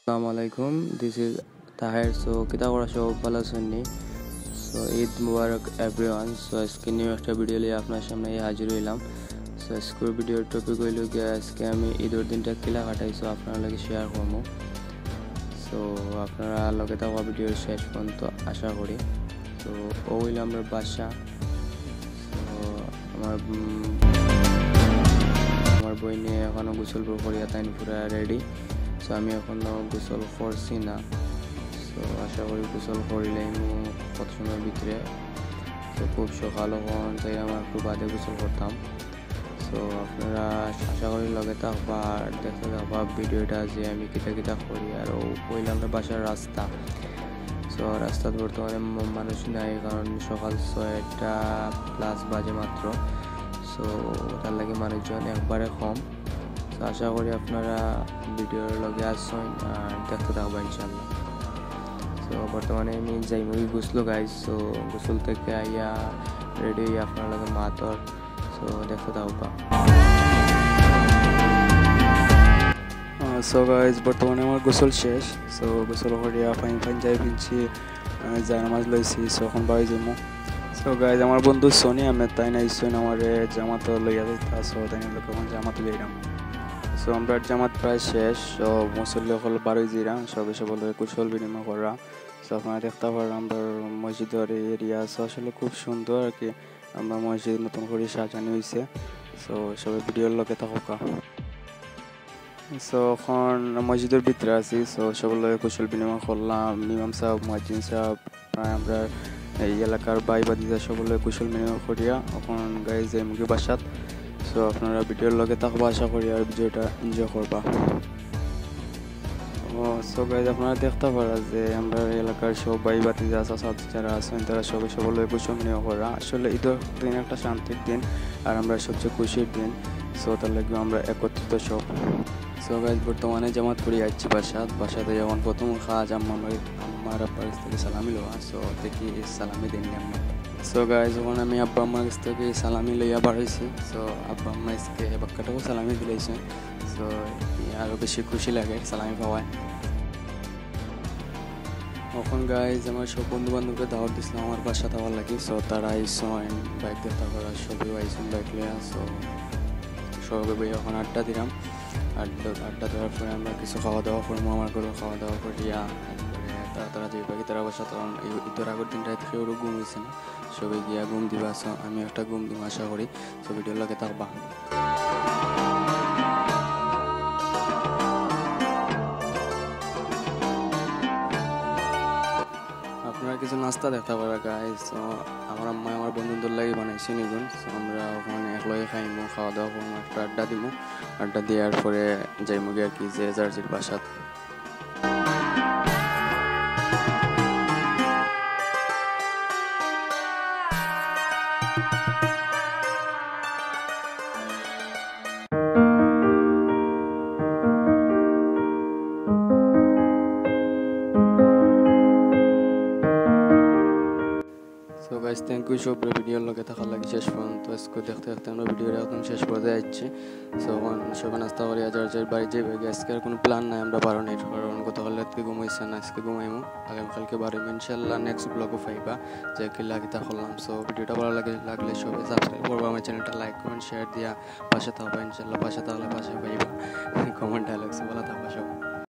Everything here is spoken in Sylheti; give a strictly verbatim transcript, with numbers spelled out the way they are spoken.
আসসালামু আলাইকুম, this is Taher. So, কিতা করা, সব ভালা আছইন নি? So, ঈদ মুবারক everyone। So, আজকে new একটা video লইয়া আপনার সামনে হাজির হইলাম। So, আজকের video-র topic হইল গিয়া আজকে আমি ঈদর দিনটা কিলা কাটাইছি আপনার লগে share করমু। So, আপনারা লগে থাকবা video-র শেষ পর্যন্ত আশা করি। So, ও হইল আমরা বাসা। So, আমার, উম, আমার বইনে এখনো গোসল করিয়া তাইন পুরা ready। So, আমি এখনো গোসল করছি না। So, আশা করি গোসল করিলাইমু কত সময়ের ভিতরে। So, খুব সকাল, অখন চাই আমার একটু বাদে গোসল করতাম। So, আপনারা আশা করি লগে থাকবা আর দেখতে থাকবা video-টা যে আমি কিতা কিতা করি। আর ও কইলাম না বাসার রাস্তা। So, রাস্তাত বর্তমানে ম-, মানুষ নাই, কারণ সকাল ছয়টা plus বাজে মাত্র। So, তার লাগি মানুষজন একবারে কম। So, আশা করি আপনারা video-র লগে আছইন আর দেখতে থাকবা ইনশাআল্লাহ। So, বর্তমানে আমি যাইমু গোসল, guys। So, গোসল থেকে আইয়া ready হইয়া আপনার লগে মাতর। So, দেখতে থাকবা। আহ, so guys, বর্তমানে আমার গোসল শেষ। So, গোসল করিয়া পাঞ্জাবি পিনছি, আহ, জায়নামাজ লইছি। So, অখন বাড়ি যাইমু। So guys, আমার বন্ধু সনি আহমেদ তাইন আইছইন আমারে জামাত লইয়া যাইতা। So, তাইন লগে অখন জামাত যাইরাম। So, আমরা জামাত প্রায় শেষ। So, মুসল্লি অকল বারোই যাইরা, সবে সবর লগে কুশল বিনিময় করা। So, আপনারা দেখতে পাররা আমরা মসজিদর এই area। So, আসলে খুব সুন্দর আর কি। আমরা মসজিদ নতুন করি সাজানি হইছে। So, সবে video-র লগে থাকবা। So, অখন মসজিদর ভিতরে আছি। So, সবর লগে কুশল বিনিময় করলাম। ইমাম সাহেব, মুয়াজ্জিন সাহেব, প্রায় আমরা এই এলাকার ভাই ভাতিজা সবর লগে কুশল বিনিময় করিয়া অখন guys যাইমুগি বাসাত। So, আপনারা video-র লগে থাকবা আশা করি আর video-টা enjoy করবা। ও, so guys, আপনারা দেখতে পাররা যে আমরা এলাকার সব ভাই ভাতিজা চাচা যারা আছইন, তারা সবে সবর লগে কুশল বিনিময় করা। আসলে ঈদর দিন একটা শান্তির দিন, আর আমরা সবচেয়ে খুশির দিন। So, তার লাগি আমরা একত্রিত সব। So guys, বর্তমানে জামাত পড়ি আইছি বাসাত। বাসাত অখন প্রথম কাজ আম্মা আমার, আম্মার আব্বার কাছ থেকে সালামি লওয়া। So, দেখি এই সালামি দেন নি আম্মা। So guys, অখন আমি আব্বা আম্মার কাছ থেকে সালামি লইয়া বার হইছি। So, আব্বা আম্মা আজকে বাক্কাটাও সালামি দিলাইছে। So, আরো বেশি খুশি লাগে সালামি পাওয়ায়। অখন guys, আমার সব বন্ধু বান্ধবরে দাওয়াত দিছিলাম আমার বাসাত আওয়ার লাগি। So, তারা আইছইন, bike দেখতে পাররা, সবে আইছইন bike লইয়া। So, সবে বইয়া অখন আড্ডা দিরাম। আড্ডা, আড্ডা দেওয়ার পরে আমরা কিছু খাওয়া দাওয়া করমু, আমার ঘরো খাওয়া দাওয়া করিয়া একবারে তারা তারা যাইবাগি তারা বাসাত, কারণ এই ঈদর আগর দিন রাইত কেউরও ঘুম হইছে না, সবে গিয়া ঘুম দিবা। So, আমি একটা ঘুম দিমু আশা করি। So, video-র লগে থাকবা। আপনারা কিছু নাস্তা দেখতে পাররা guys। So, আমার আম্মায় আমার বন্ধুদের লাগি বানাইছে নিগুন। So, আমরা অখন একলগে খাইমু, খাওয়া দাওয়া করমু, একটা আড্ডা দিমু। আড্ডা দেওয়ার পরে যাইমুগি আর কি যে যার যার বাসাত। So guys, thank you সবরে video-র লগে থাকার লাগি শেষ পর্যন্ত। আজকে দেখতে দেখতে আমরা video-র একদম শেষ পর্যায়ে আইছি। So, অখন সবে নাস্তা করিয়া যার যার বাড়ি যাইবাগি। আজকে আর কোনো plan নাই, আমরা বারো night, কারণ গতকাল রাইত ঘুম হইছে না, আজকে ঘুমাইমু, আগামীকালকে বারো ইনশাআল্লাহ। Next vlog-ও পাইবা যে কিলা কিতা করলাম। So, video-টা ভালা লাগে, লাগলে সবে subscribe করবা আমার channel-টা, like, comment, share দিয়া পাশে থাকবা ইনশাআল্লাহ। পাশে থাকলে পাশে পাইবা। Comment dialogue, so ভালা থাকবা সব।